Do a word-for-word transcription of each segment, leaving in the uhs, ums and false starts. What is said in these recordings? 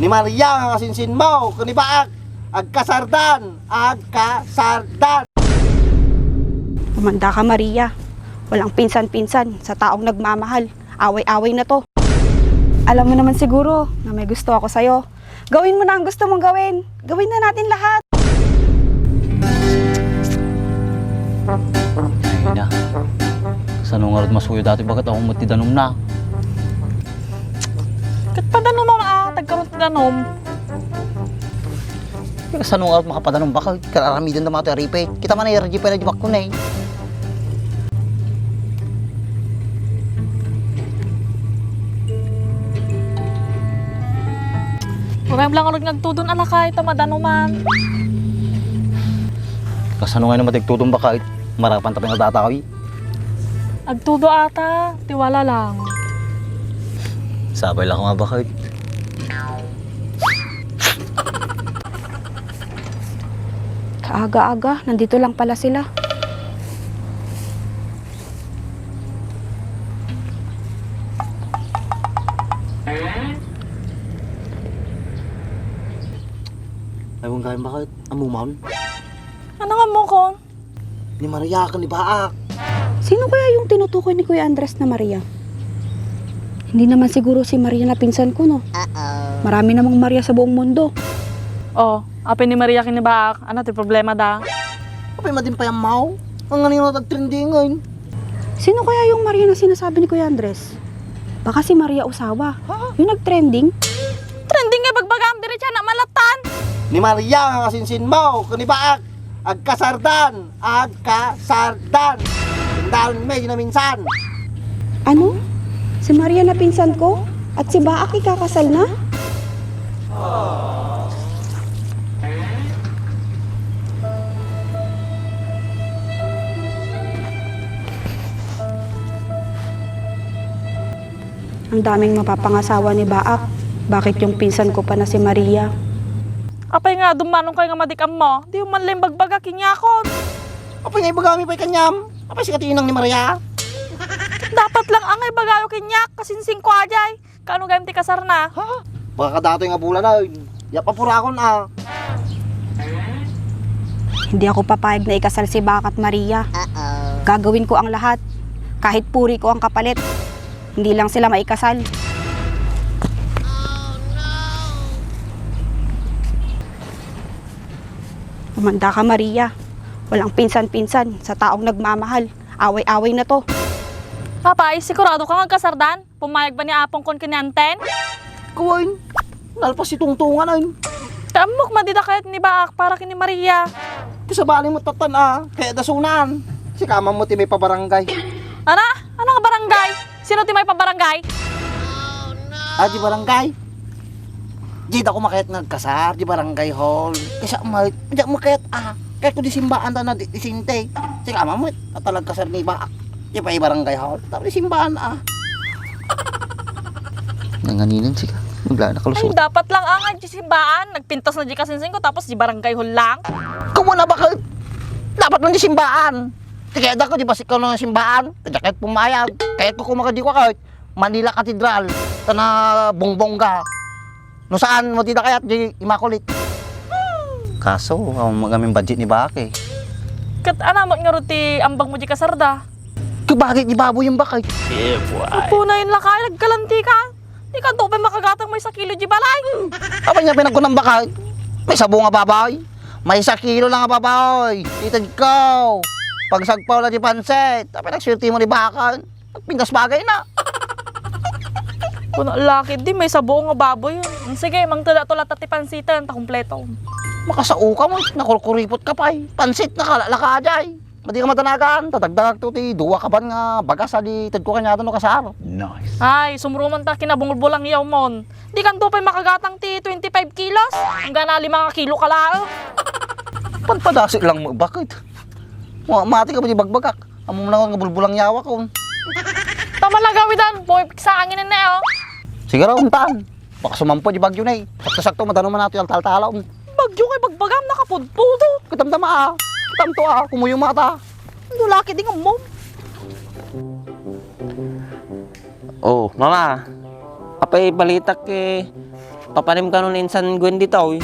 Ni Maria nga kasinsinmo ken ni Baak, agkasardan, agkasardan. Kumanda ka, Maria. Walang pinsan-pinsan sa taong nagmamahal. Away-away na 'to. Alam mo naman siguro na may gusto ako sa'yo. Gawin mo na ang gusto mong gawin. Gawin na natin lahat. Ay na. Kasano ngarud masuyo daytoy baket a met ti danumna? Ket padanumam a, ta agkaron ti danum. Kasano ngarud makapadanum baket? Kar-aramidenda man ti aripit. Kita man ay R G pay na di bakko ne. Uray lang ngarud nga agtudon a lakay, ta madanuman. Kasano nga naman ti agtudon baket? Marapan ta pinadatawi. Agtudo ata, tiwala lang. Sabay lang nga baket. Kaaga-aga, nandito lang pala sila. Ay, kung kain baket, amuman. Ano nga mo kon? Ni Maria ken ni Baak. Sino kaya yung tinutukoy ni Kuya Andres na Maria? Hindi naman siguro si Maria na pinsan ko, no? Marami namang Maria sa buong mundo. Oh, apay ni Maria ken ni Baak, ano ti problema da? Apay madi pay ammaw? Ang nganino nagtrendingan? Sino kaya yung Maria na sinasabi ni Kuya Andres? Baka si Maria Ozawa. Ha? Yung nagtrending? Trending nga bagbagam, diri tiyan na malatan. Ni Maria nga kasinsinmo, ken ni Baak. Agkasardan, agkasardan. Tindaon mi, di na minsan. Ano? Si Maria na pinsan ko? At si Baak ikakasal na? Ang daming mapapangasawa ni Baak. Bakit yung pinsan ko pa na si Maria? Apay nga, dummanon kayo nga madik ammo. Di man lang bagbaga, kinyakon. Apay nga ibagami pay kanyam? Apay si katinang ni Maria? Dapat lang angay bagayo kinyak, kasinsing ko ajay. Kano gayam ti kasar na? Ha? Baka kadatoy nga bulan na, ya papurakon a. Hindi ako papayag na ikasal si Baak at Maria. Gagawin ko ang lahat, kahit puri ko ang kapalit. Hindi lang sila maikasal. Kumanda ka, Maria. Walang pinsan-pinsan sa taong nagmamahal. Away-away na 'to. Apay, sigurado ka nga agkasardan? Pumayag ba ni Apong kon ken ni Anten? Kuwan, nalpas ti tungtungan, ay. Kaamok, madida kayat ni Baak para ken ni Maria. Kasabali mo tatan, a, kaya dasunan. Sika man mo ti may pabarangay. Ana? Ano nga barangay? Sino ti may pabarangay? Ah, di barangay? Di da ko makayat nga agkasar, di barangay hall. Kaysa may, di makayat, a. Kaya ko di simbaan ta na di, di sinte. Sika man mo, at talagkasar ni Baak. Di pa ibarangay hall. Tapos simbaan, a. Nanganinan sika. Maglaan na Ay, kalusot. Dapat lang ang di simbaan. Nagpintas na di kasinsing ko, tapos di barangay hall lang. Kamu na bakit? Dapat lang di simbaan. Ti kaya da ko, di ba si Colonel simbaan? Kaya kahit pumayag, kahit ko kumaga di ko kahit Manila Cathedral, tana bongbongga. No saan mo ti da kayat di Immaculate. Kaso, ang magamin budget ni Baki. Ket anamat nga ruti ambag mo di kasarda? Kabagay di baboy yung bakay. Apo na yun lakay, nagkalanti ka. Di ka to pa makagatang may sakilo di balay. Apa niya pinagkunang bakay? May sabo nga baboy. May sakilo lang nga baboy. Itad ko. Pagsagpaw lang di pansit. Apa nagswerte mo ni Bakan? Pintas bagay na. Kuna laki di may sabo nga baboy. Sige, mangtada to latta ti pansitan, ta kompleto. Makasao ka mo, nakurkuripot ka pa eh. Pansit, nakalala ka ajay. Madi ka madanagan, tatagdagag to ti dua kaban nga bagas a di tedko kaniado no kasar. Nice. Ay, sumruman ta kinabungulbulang yaw mon. Di kanto pay makagatang ti twenty-five kilos. Ang gana lima nga kilo ka laeng. Panpadasi lang mo, bakit? Wa-, mati ka ba di bagbagak? Amo na nga bulbulang yawa ko. Tama lang gawidan, boy, sa angin na, oh. Sige raw, untan. Baka sumampo di bagyo na eh. Sakto-sakto, madano man nato yung taltala, um. Bagyo kay bagbagam, nakapudpudo. Katamtama, ah. Katamto, ah. Kumuyo mata. Ang laki din ang mom. Oh, mama. Apay balitak eh. Papanem kano ni insan Gwen ditoy.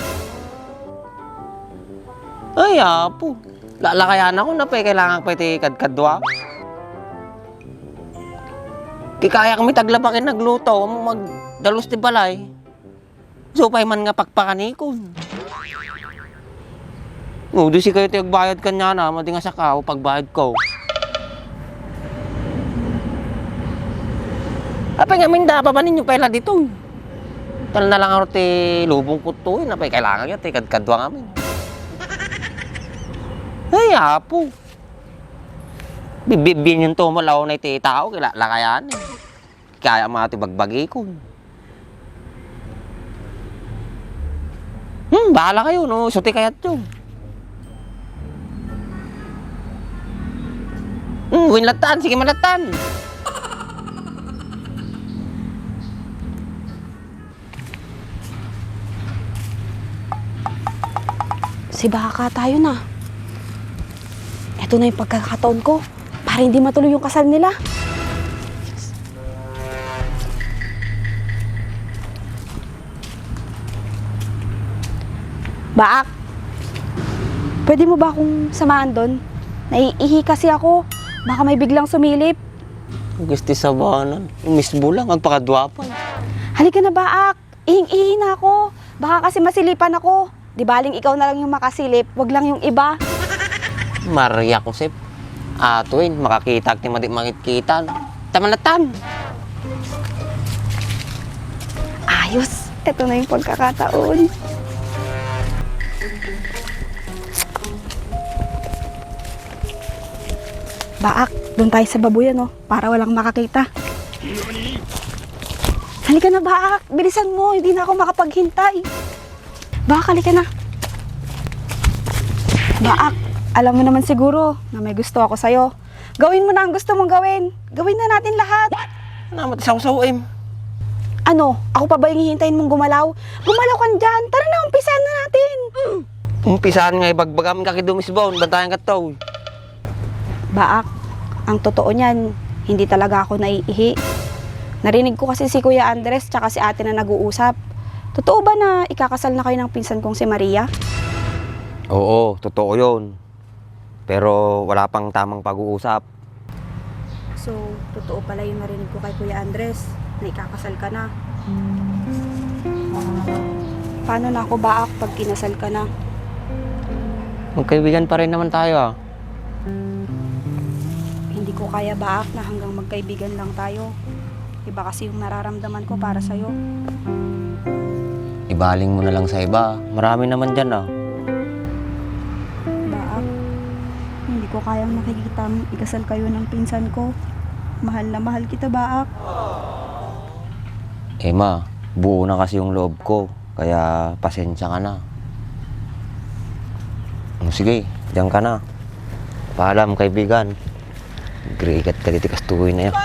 Ay, apo. Lalakayan ako, napay kailangan pa iti kadkadua. Kikayak mi taglaba ken nagluto, magdalus ti balay. Supay man nga pakpakanikon. No, di sikayo ti agbayad kaniana, madi nga saka, o pagbayad ko. Apay ngamin da, papaninyo pay la ditoy. Tal na lang ti lubong ko to, eh, napay kailangan yun, ti kadkadua ngamin. Ay, apo. Bibibin yung tumo, launay ti tao, kila, lakayan, eh. Kaya mga ti bagbagikon. Hmm, bahala kayo, no? Suti kayat yun. Hmm, win latan, sige man latan. Si Baka tayo na. Ito na yung pagkakataon ko para hindi matuloy yung kasal nila. Baak, pwede mo ba akong samahan doon? Naiihi kasi ako. Baka may biglang sumilip. Gusti sabanan. Misbo lang, agpakadwapa. Halika na, Baak. Ihing-ihi na ako. Baka kasi masilipan ako. Di baling ikaw na lang yung makasilip, wag lang yung iba. Maria Josep. Atuin, makakita ti madi mangitkitan. Tamanatan. Ayos. Ito na yung pagkakataon. Baak, doon tayo sa babuyan, oh, para walang makakita. Halika na, Baak. Bilisan mo, hindi na ako makapaghintay. Baak, halika na. Baak, alam mo naman siguro na may gusto ako sa'yo. Gawin mo na ang gusto mong gawin. Gawin na natin lahat. Ano naman ti sawsaw, em? Ano? Ako pa ba yung hihintayin mong gumalaw? Gumalaw ka dyan. Tara na, umpisahan na natin. Umpisahan nga ibagbagam ka kay Dumisbon. Bantayan ka to. Baak, ang totoo niyan, hindi talaga ako naiihi. Narinig ko kasi si Kuya Andres tsaka si ate na nag-uusap. Totoo ba na ikakasal na kayo ng pinsan kong si Maria? Oo, totoo yon. Pero wala pang tamang pag-uusap. So, totoo pala yung narinig ko kay Kuya Andres, na ikakasal ka na. Paano na ako, Baak, pag kinasal ka na? Magkaibigan pa rin naman tayo, ah. Hindi ko kaya, Baak, na hanggang magkaibigan lang tayo. Iba kasi yung nararamdaman ko para sa'yo. Ibaling mo na lang sa iba. Marami naman dyan, ah. Baak, hindi ko kayang nakikitang ikasal kayo ng pinsan ko. Mahal na mahal kita, Baak. Emma, buo na kasi yung loob ko. Kaya pasensya ka na. O, sige, diyan ka na. Paalam, kaibigan. Grigat ka diti kastoy na yan.